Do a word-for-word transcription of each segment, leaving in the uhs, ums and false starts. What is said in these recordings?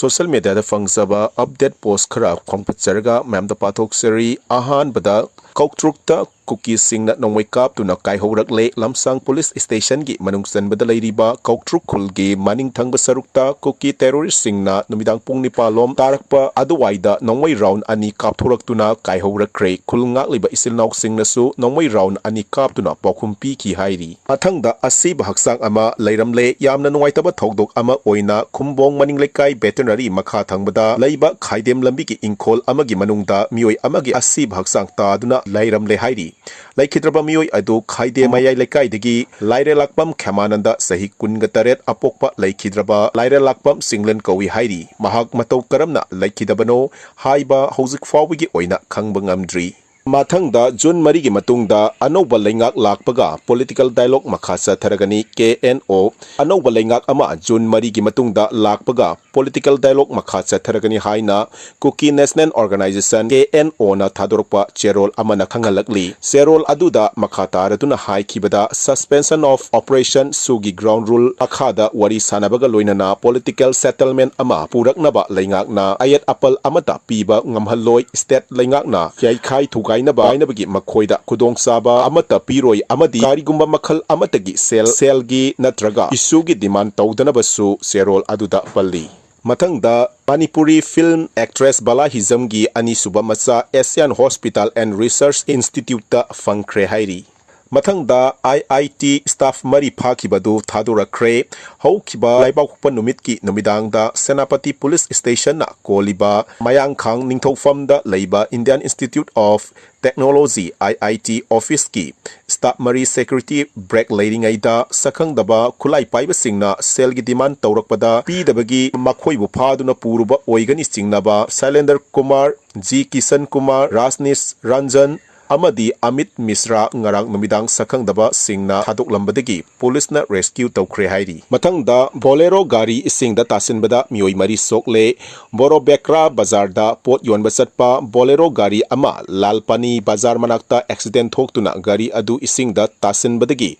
Social ꯃꯦꯗꯤꯌꯥꯗ ꯐꯪꯖꯕ update ꯄꯣꯁ ꯈꯔ ꯈꯣꯝꯒꯠꯆꯔꯒ ꯃꯌꯥꯝꯗ ꯄꯥꯊꯣꯛꯆꯔꯤ꯫ ꯑꯍꯥꯟꯕꯗ, ꯀꯧꯇ꯭ꯔꯨꯛꯇ ꯀꯨꯀꯤꯁꯤꯡꯅ ꯅꯣꯡꯃꯩ ꯀꯥꯞꯇꯨꯅ ꯀꯥꯏꯍꯧꯔꯛꯂꯦ꯫ ꯂꯝꯁꯥꯡ ꯄꯨꯂꯤꯁ ꯁ꯭ꯇꯦꯁꯟꯒꯤ ꯃꯅꯨꯡ ꯆꯟꯕꯗ ꯂꯩꯔꯤꯕ ꯀꯧꯇ꯭ꯔꯨꯛ ꯈꯨꯜꯒꯤ ꯃꯅꯤꯡ ꯊꯪꯕ ꯁꯔꯨꯛꯇ ꯀꯨꯀꯤ ꯇꯦꯔꯣꯔꯤꯁꯁꯤꯡꯅ ꯅꯨꯃꯤꯗꯥꯡ ꯄꯨꯡ ꯅꯤꯄꯥꯟ ꯂꯣꯝ ꯇꯥꯔꯛꯄ ꯑꯗꯨꯋꯥꯏꯗ ꯅꯣꯡꯃꯩ ꯔꯥꯎꯟ ꯑꯅꯤ ꯀꯥꯞꯊꯣꯔꯛꯇꯨꯅ ꯀꯥꯏꯍꯧꯔꯛꯈ꯭ꯔꯦ꯫ ꯈꯨꯜ ꯉꯥꯛꯂꯤꯕ ꯏꯆꯤꯜ ꯏꯅꯥꯎꯁꯤꯡꯅꯁꯨ ꯅꯣꯡꯃꯩ ꯔꯥꯎꯟ ꯑꯅꯤ ꯀꯥꯞꯇꯨꯅ ꯄꯥꯎꯈꯨꯝ ꯄꯤꯈꯤ ꯍꯥꯏꯔꯤ꯫ ꯃꯊꯪꯗ, ꯑꯁꯤꯕ ꯍꯛꯆꯥꯡ ꯑꯃ ꯂꯩꯔꯝꯂꯦ꯫ ꯌꯥꯝꯅ ꯅꯨꯡꯉꯥꯏꯇꯕ ꯊꯧꯗꯣꯛ ꯑꯃ ꯑꯣꯏꯅ ꯈꯨꯝꯕꯣꯡ ꯃꯅꯤꯡ ꯂꯩꯀꯥꯏ ꯕꯦꯇꯅꯔꯤ ꯃꯈꯥ ꯊꯪꯕꯗ ꯂꯩꯕ ꯈꯥꯏꯗꯦꯝ ꯂꯝꯕꯤꯒꯤ ꯏꯪꯈꯣꯜ ꯑꯃꯒꯤ ꯃꯅꯨꯡꯗ ꯃꯤꯑꯣꯏ ꯑꯃꯒꯤ ꯑꯁꯤꯕ ꯍꯛꯆꯥꯡ ꯇꯥꯗꯨꯅ ꯂꯩꯔꯝꯂꯦ ꯍꯥꯏꯔꯤ꯫ ꯂꯩꯈꯤꯗ꯭ꯔꯕ ꯃꯤꯑꯣꯏ ꯑꯗꯨ ꯈꯥꯏꯗꯦꯝ ꯃꯌꯥꯏ ꯂꯩꯀꯥꯏꯗꯒꯤ ꯂꯥꯏꯔꯦꯜꯂꯥꯛꯄꯝ ꯈꯦꯃꯥꯅꯟꯗ, ꯆꯍꯤ ꯀꯨꯟꯒ ꯇꯔꯦꯠ, ꯑꯄꯣꯛꯄ ꯂꯩꯈꯤꯗ꯭ꯔꯕ ꯂꯥꯏꯔꯦꯜꯂꯥꯛꯄꯝ ꯆꯤꯡꯂꯦꯟ ꯀꯧꯏ ꯍꯥꯏꯔꯤ꯫ ꯃꯍꯥꯛ ꯃꯇꯧ ꯀꯔꯝꯅ ꯂꯩꯈꯤꯗꯕꯅꯣ ꯍꯥꯏꯕ ꯍꯧꯖꯤꯛ ꯐꯥꯎꯕꯒꯤ ꯑꯣꯏꯅ ꯈꯪꯕ ꯉꯝꯗ꯭ꯔꯤ꯫ ꯃꯊꯪꯗ, ꯖꯨꯟ ꯃꯔꯤꯒꯤ ꯃꯇꯨꯡꯗ ꯑꯅꯧꯕ ꯂꯩꯉꯥꯛ ꯂꯥꯛꯄꯒ ꯄꯣꯂꯤꯇꯤꯀꯦꯜ ꯗꯥꯏꯂꯣꯒ ꯃꯈꯥ ꯆꯠꯊꯔꯒꯅꯤ꯫ ꯀꯦ ꯑꯦꯟ ꯑꯣ꯫ ꯑꯅꯧꯕ ꯂꯩꯉꯥꯛ ꯑꯃ ꯖꯨꯟ ꯃꯔꯤꯒꯤ ꯃꯇꯨꯡꯗ ꯂꯥꯛꯄꯒ ꯄꯣꯂꯤꯇꯤꯀꯦꯜ ꯗꯥꯏꯂꯣꯒ ꯃꯈꯥ ꯆꯠꯊꯔꯒꯅꯤ ꯍꯥꯏꯅ ꯀꯨꯀꯤ ꯅꯦꯁꯅꯦꯜ ꯑꯣꯔꯒꯅꯥꯏꯖꯦꯁꯟ, ꯀꯦ ꯑꯦꯟ ꯑꯣꯅ ꯊꯥꯗꯣꯔꯛꯄ ꯆꯦꯔꯣꯜ ꯑꯃꯅ ꯈꯪꯍꯜꯂꯛꯂꯤ꯫ ꯆꯦꯔꯣꯜ ꯑꯗꯨꯗ ꯃꯈꯥ ꯇꯥꯔꯗꯨꯅ ꯍꯥꯏꯈꯤꯕꯗ, suspension of operation ꯁꯨꯒꯤ ground rule ꯃꯈꯥꯗ ꯋꯥꯔꯤ ꯁꯥꯟꯅꯕꯒ ꯂꯣꯏꯅꯅ ꯄꯣꯂꯤꯇꯤꯀꯦꯜ ꯁꯦꯇꯜꯃꯦꯟ ꯑꯃ ꯄꯨꯔꯛꯅꯕ ꯂꯩꯉꯥꯛꯅ ꯑꯌꯦꯠ ꯑꯄꯜ ꯑꯃꯠꯇ ꯄꯤꯕ ꯉꯝꯍꯜꯂꯣꯏ꯫ ꯁ꯭ꯇꯦꯠ ꯂꯩꯉꯥꯛꯅ ꯌꯥꯏꯈꯥꯏ ꯊꯨꯒꯥꯏꯅꯕ ꯍꯥꯏꯅꯕꯒꯤ ꯃꯈꯣꯏꯗ ꯈꯨꯗꯣꯡꯆꯥꯕ ꯑꯃꯠꯇ ꯄꯤꯔꯣꯏ ꯑꯃꯗꯤ ꯀꯔꯤꯒꯨꯝꯕ ꯃꯈꯜ ꯑꯃꯠꯇꯒꯤ ꯁꯦꯜ, ꯁꯦꯜꯒꯤ ꯅꯠꯇ꯭ꯔꯒ ꯏꯁꯨꯒꯤ ꯗꯤꯃꯥꯟ ꯇꯧꯗꯅꯕꯁꯨ ꯆꯦꯔꯣꯜ ꯑꯗꯨꯗ ꯄꯜꯂꯤ꯫ ꯃꯊꯪꯗ, ꯃꯅꯤꯄꯨꯔꯤ ꯐꯤꯜꯝ ꯑꯦꯛꯇ꯭ꯔꯦꯁ ꯕꯂꯥ ꯍꯤꯖꯝꯒꯤ ꯑꯅꯤꯁꯨꯕ ꯃꯆꯥ Asian Hospital and Research Instituteꯇ ꯐꯪꯈ꯭ꯔꯦ ꯍꯥꯏꯔꯤ꯫ ꯃꯊꯪꯗ, ꯑꯥꯏ ꯑꯥꯏ ꯇꯤ ꯁ꯭ꯇꯥꯐ ꯃꯔꯤ ꯐꯥꯈꯤꯕꯗꯨ ꯊꯥꯗꯣꯔꯛꯈ꯭ꯔꯦ꯫ ꯍꯧꯈꯤꯕ ꯂꯩꯕꯥꯛꯄꯣꯛꯄ ꯅꯨꯃꯤꯠꯀꯤ ꯅꯨꯃꯤꯗꯥꯡꯗ ꯁꯦꯅꯥꯄꯇꯤ ꯄꯨꯂꯤꯁ ꯁ꯭ꯇꯦꯁꯟꯅ ꯀꯣꯜꯂꯤꯕ ꯃꯌꯥꯡꯈꯥꯡ ꯅꯤꯡꯊꯧꯐꯝꯗ ꯂꯩꯕ Indian Institute of Technology, I I T, ꯑꯣꯐꯤꯁꯀꯤ ꯁ꯭ꯇꯥꯐ ꯃꯔꯤ ꯁꯦꯀ꯭ꯌꯨꯔꯤꯇꯤ ꯕ꯭ꯔꯦꯛ ꯂꯩꯔꯤꯉꯩꯗ ꯁꯛꯈꯪꯗꯕ ꯈꯨꯠꯂꯥꯏ ꯄꯥꯏꯕꯁꯤꯡꯅ ꯁꯦꯜꯒꯤ ꯗꯤꯃꯥꯟ ꯇꯧꯔꯛꯄꯗ ꯄꯤꯗꯕꯒꯤ ꯃꯈꯣꯏꯕꯨ ꯐꯥꯗꯨꯅ ꯄꯨꯔꯨꯕ ꯑꯣꯏꯒꯅꯤ ꯆꯤꯡꯅꯕ ꯁꯩꯂꯦꯟꯗꯔ ꯀꯨꯃꯥꯔ, ꯖꯤ ꯀꯤꯁꯟ ꯀꯨꯃꯥꯔ, ꯔꯥꯖꯅꯤꯁ ꯔꯟꯖꯟ, ꯑꯃꯗꯤ ꯑꯃꯤꯠ ꯃꯤꯁ꯭ꯔꯥ ꯉꯔꯥꯡ ꯅꯨꯃꯤꯗꯥꯡ ꯁꯛꯈꯪꯗꯕꯁꯤꯡꯅ ꯊꯥꯗꯣꯛꯂꯝꯕꯗꯒꯤ ꯄꯨꯂꯤꯁꯅ rescue ꯇꯧꯈ꯭ꯔꯦ ꯍꯥꯏꯔꯤ꯫ ꯃꯊꯪꯗ Bolero ꯒꯥꯔꯤ ꯏꯁꯤꯡꯗ ꯇꯥꯁꯤꯟꯕꯗ ꯃꯤꯑꯣꯏ ꯃꯔꯤ ꯁꯣꯛꯂꯦ꯫ ꯕꯣꯔꯣꯕꯦꯀ꯭ꯔꯥ ꯕꯖꯥꯔꯗ ꯄꯣꯠ ꯌꯣꯟꯕ ꯆꯠꯄ Bolero ꯒꯥꯔꯤ ꯑꯃ ꯂꯥꯜꯄꯥꯅꯤ ꯕꯖꯥꯔ ꯃꯅꯥꯛꯇ accident ꯊꯣꯛꯇꯨꯅ ꯒꯥꯔꯤ ꯑꯗꯨ ꯏꯁꯤꯡꯗ ꯇꯥꯁꯤꯟꯕꯗꯒꯤ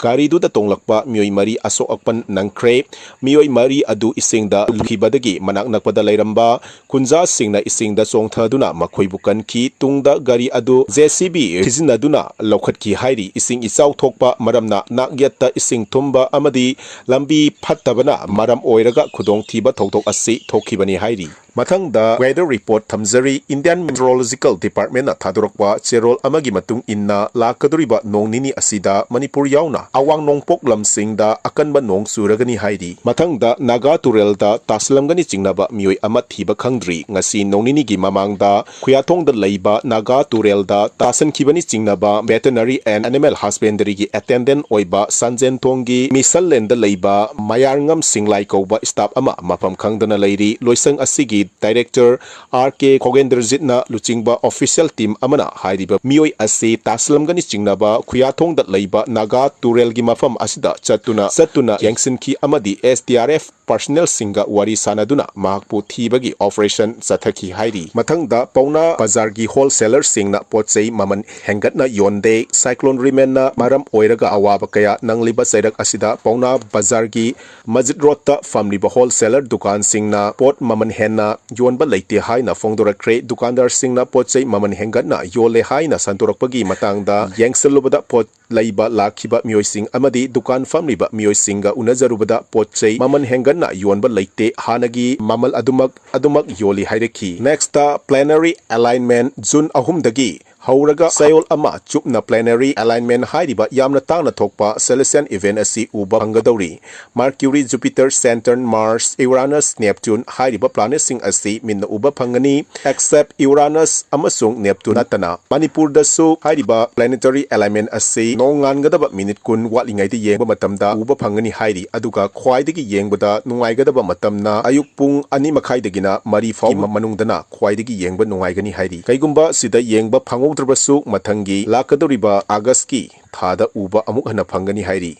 ꯒꯥꯔꯤꯗꯨꯗ ꯇꯣꯡꯂꯛꯄ ꯃꯤꯑꯣꯏ ꯃꯔꯤ ꯑꯁꯣꯛ ꯑꯄꯟ ꯅꯪꯈ꯭ꯔꯦ꯫ ꯃꯤꯑꯣꯏ ꯃꯔꯤ ꯑꯗꯨ ꯏꯁꯤꯡꯗ ꯂꯨꯞꯈꯤꯕꯗꯒꯤ ꯃꯅꯥꯛ ꯅꯛꯄꯗ ꯂꯩꯔꯝꯕ ꯀꯨꯟꯖꯥꯁꯤꯡꯅ ꯏꯁꯤꯡꯗ ꯆꯣꯡꯊꯗꯨꯅ ꯃꯈꯣꯏꯕꯨ ꯀꯟꯈꯤ꯫ ꯇꯨꯡꯗ ꯒꯥꯔꯤ ꯑꯗꯨ J C B ꯁꯤꯖꯤꯟꯅꯗꯨꯅ ꯂꯧꯈꯠꯈꯤ ꯍꯥꯏꯔꯤ꯫ ꯏꯁꯤꯡ ꯏꯆꯥꯎ ꯊꯣꯛꯄ ꯃꯔꯝꯅ ꯅꯥꯛꯌꯦꯠꯇ ꯏꯁꯤꯡ ꯊꯨꯝꯕ ꯑꯃꯗꯤ ꯂꯝꯕꯤ ꯐꯠꯇꯕꯅ ꯃꯔꯝ ꯑꯣꯏꯔꯒ ꯈꯨꯗꯣꯡꯊꯤꯕ ꯊꯧꯗꯣꯛ ꯑꯁꯤ ꯊꯣꯛꯈꯤꯕꯅꯤ ꯍꯥꯏꯔꯤ꯫ ꯃꯊꯪꯗ weather report ꯊꯝꯖꯔꯤ꯫ Indian Meteorological Department ꯅ ꯊꯥꯗꯣꯔꯛꯄ ꯆꯦꯔꯣꯜ ꯑꯃꯒꯤ ꯃꯇꯨꯡ ꯏꯟꯅ, ꯂꯥꯛꯀꯗꯧꯔꯤꯕ ꯅꯣꯡ ꯅꯤꯅꯤ ꯑꯁꯤꯗ ꯃꯅꯤꯄꯨꯔ ꯌꯥꯎꯅ ꯑꯋꯥꯡ ꯅꯣꯡꯄꯣꯛ ꯂꯝꯁꯤꯡꯗ ꯑꯀꯟꯕ ꯅꯣꯡ ꯆꯨꯔꯒꯅꯤ ꯍꯥꯏꯔꯤ꯫ ꯃꯊꯪꯗ ꯅꯥꯒꯥ ꯇꯨꯔꯦꯜꯗ ꯇꯥꯁꯤꯜꯂꯝꯒꯅꯤ ꯆꯤꯡꯅꯕ ꯃꯤꯑꯣꯏ ꯑꯃ ꯊꯤꯕ ꯈꯪꯗ꯭ꯔꯤ꯫ ꯉꯁꯤ ꯅꯣꯡ ꯅꯤꯅꯤꯒꯤ ꯃꯃꯥꯡꯗ ꯈꯨꯌꯥꯊꯣꯡꯗ ꯂꯩꯕ ꯅꯥꯒꯥ ꯇꯨꯔꯦꯜꯗ ꯇꯥꯁꯤꯟꯈꯤꯕꯅꯤ ꯆꯤꯡꯅꯕ Veterinary and Animal Husbandary ꯒꯤ attendant ꯑꯣꯏꯕ ꯁꯟꯖꯦꯟꯊꯣꯡꯒꯤ ꯃꯤꯁꯟꯂꯦꯟꯗ ꯂꯩꯕ ꯃꯌꯥꯔꯉꯝ ꯁꯤꯡꯂꯥꯏ ꯀꯧꯕ staff ꯑꯃ ꯃꯐꯝ ꯈꯪꯗꯅ ꯂꯩꯔꯤ꯫ ꯂꯣꯏꯁꯪ ꯑꯁꯤꯒꯤ director R K ꯈꯣꯒꯦꯟꯗ꯭ꯔꯖꯤꯠꯅ ꯂꯨꯆꯤꯡꯕ official team ꯑꯃꯅ ꯍꯥꯏꯔꯤꯕ ꯃꯤꯑꯣꯏ ꯑꯁꯤ ꯇꯥꯁꯤꯜꯂꯝꯒꯅꯤ ꯆꯤꯡꯅꯕ ꯈꯨꯌꯥꯊꯣꯡꯗ ꯂꯩꯕ ꯅꯥꯒꯥ ꯇꯨꯔꯦꯜꯒꯤ ꯃꯐꯝ ꯑꯁꯤꯗ ꯆꯠꯇꯨꯅ, ꯆꯠꯇꯨꯅ ꯌꯦꯡꯁꯤꯟꯈꯤ ꯑꯃꯗꯤ S D R F personnel ꯁꯤꯡꯒ ꯋꯥꯔꯤ ꯁꯥꯅꯗꯨꯅ ꯃꯍꯥꯛꯄꯨ ꯊꯤꯕꯒꯤ operation ꯆꯠꯊꯈꯤ ꯍꯥꯏꯔꯤ꯫ ꯃꯊꯪꯗ ꯄꯥꯎꯅꯥ ꯕꯖꯥꯔꯒꯤ wholesaler ꯁꯤꯡꯅ ꯄꯣꯠꯆꯩ ꯃꯃꯜ ꯍꯦꯟꯒꯠꯅ ꯌꯣꯟꯗꯦ꯫ Cyclone ꯔꯤꯃꯦꯟꯅ ꯃꯔꯝ ꯑꯣꯏꯔꯒ ꯑꯋꯥꯕ ꯀꯌꯥ ꯅꯪꯂꯤꯕ ꯆꯩꯔꯛ ꯑꯁꯤꯗ ꯄꯥꯎꯅꯥ ꯕꯖꯥꯔꯒꯤ ꯃꯁꯖꯤꯗ ꯔꯣꯗꯇ ꯐꯝꯂꯤꯕ wholesaler ꯗꯨꯀꯥꯟꯁꯤꯡꯅ ꯄꯣꯠ ꯃꯃꯜ ꯍꯦꯟꯅ ꯌꯣꯟꯕ ꯂꯩꯇꯦ ꯍꯥꯏꯅ ꯐꯣꯡꯗꯣꯔꯛꯈ꯭ꯔꯦ꯫ ꯗꯨꯀꯥꯟꯗꯥꯔꯁꯤꯡꯅ ꯄꯣꯠꯆꯩ ꯃꯃꯜ ꯍꯦꯟꯒꯠꯅ ꯌꯣꯜꯂꯦ ꯍꯥꯏꯅ ꯁꯟꯗꯣꯔꯛꯄꯒꯤ ꯃꯇꯥꯡꯗ ꯌꯦꯡꯁꯤꯜꯂꯨꯕꯗ ꯄꯣꯠ ꯂꯩꯕ ꯂꯥꯛꯈꯤꯕ ꯃꯤꯑꯣꯏꯁꯤꯡ ꯑꯃꯗꯤ ꯗꯨꯀꯥꯟ ꯐꯝꯂꯤꯕ ꯃꯤꯑꯣꯏꯁꯤꯡꯒ ꯎꯅꯖꯔꯨꯕꯗ ꯄꯣꯠ ꯆꯩ ꯃꯃꯜ ꯍꯦꯟꯒꯠꯅ ꯌꯣꯟꯕ ꯂꯩꯇꯦ, ꯍꯥꯟꯅꯒꯤ ꯃꯃꯜ ꯑꯗꯨꯃꯛ, ꯑꯗꯨꯃꯛ ꯌꯣꯜꯂꯤ ꯍꯥꯏꯔꯛꯈꯤ꯫ Next, planetary alignment, June ꯑꯍꯨꯝꯗꯒꯤ ꯍꯧꯔꯒ ꯆꯌꯣꯜ ꯑꯃ ꯆꯨꯞꯅ planetary alignment ꯍꯥꯏꯔꯤꯕ ꯌꯥꯝꯅ ꯇꯥꯡꯅ ꯊꯣꯛꯄ celestial event ꯑꯁꯤ ꯎꯕ ꯐꯪꯒꯗꯧꯔꯤ꯫ Mercury, Jupiter, Saturn, Mars, Uranus, Neptune ꯍꯥꯏꯔꯤꯕ planetꯁꯤꯡ ꯑꯁꯤ ꯃꯤꯠꯅ ꯎꯕ ꯐꯪꯒꯅꯤ, except Uranus ꯑꯃꯁꯨꯡ Neptune ꯅꯠꯇꯅ꯫ ꯃꯅꯤꯄꯨꯔꯗꯁꯨ ꯍꯥꯏꯔꯤꯕ planetary alignment ꯑꯁꯤ ꯅꯣꯡꯉꯥꯟꯒꯗꯕ ꯃꯤꯅꯤꯠ ꯀꯨꯟ ꯋꯥꯠꯂꯤꯉꯩꯗ ꯌꯦꯡꯕ ꯃꯇꯝꯗ ꯎꯕ ꯐꯪꯒꯅꯤ ꯍꯥꯏꯔꯤ꯫ ꯑꯗꯨꯒ ꯈ꯭ꯋꯥꯏꯗꯒꯤ ꯌꯦꯡꯕꯗ ꯅꯨꯡꯉꯥꯏꯒꯗꯕ ꯃꯇꯝꯅ ꯑꯌꯨꯛ ꯄꯨꯡ ꯑꯅꯤ ꯃꯈꯥꯏꯗꯒꯤꯅ ꯃꯔꯤ ꯐꯥꯎꯕ ꯃꯅꯨꯡꯗꯅ ꯈ꯭ꯋꯥꯏꯗꯒꯤ ꯌꯦꯡꯕ ꯅꯨꯡꯉꯥꯏꯒꯅꯤ ꯍꯥꯏꯔꯤ꯫ ꯀꯩꯒꯨꯝꯕ ꯁꯤꯗ ꯌꯦꯡꯕ ꯐꯪꯍꯧ ꯅꯠꯇ꯭ꯔꯕꯁꯨ ꯃꯊꯪꯒꯤ ꯂꯥꯛꯀꯗꯧꯔꯤꯕ ꯑꯥꯒꯁꯀꯤ ꯊꯥꯗ ꯎꯕ ꯑꯃꯨꯛ ꯍꯟꯅ ꯐꯪꯒꯅꯤ ꯍꯥꯏꯔꯤ꯫